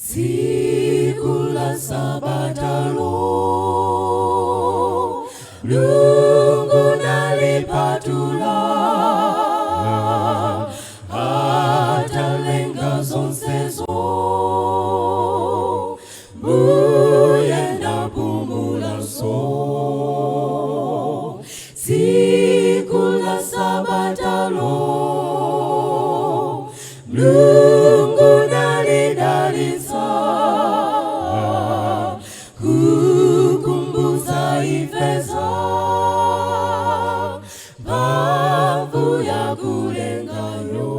Tsiku la Sabatalo Mulungu nalipatula, atalenga zonsezo, Mbuye napumulanso. Tsiku la Sabatalo Mulungu nalidalitsa, kukumbutsa ife za mphamvu ya kulengayo.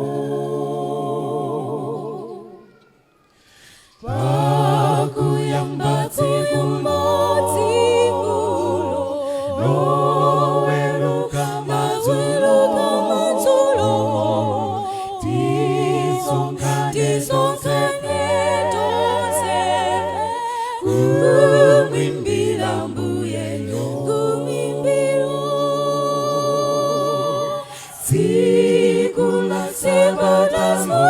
Pakuyamba tsikulo, Loweruka madzulo, tisonkhane tonse kumwimbira Mbuyeyo. Tsiku la Sabatalo.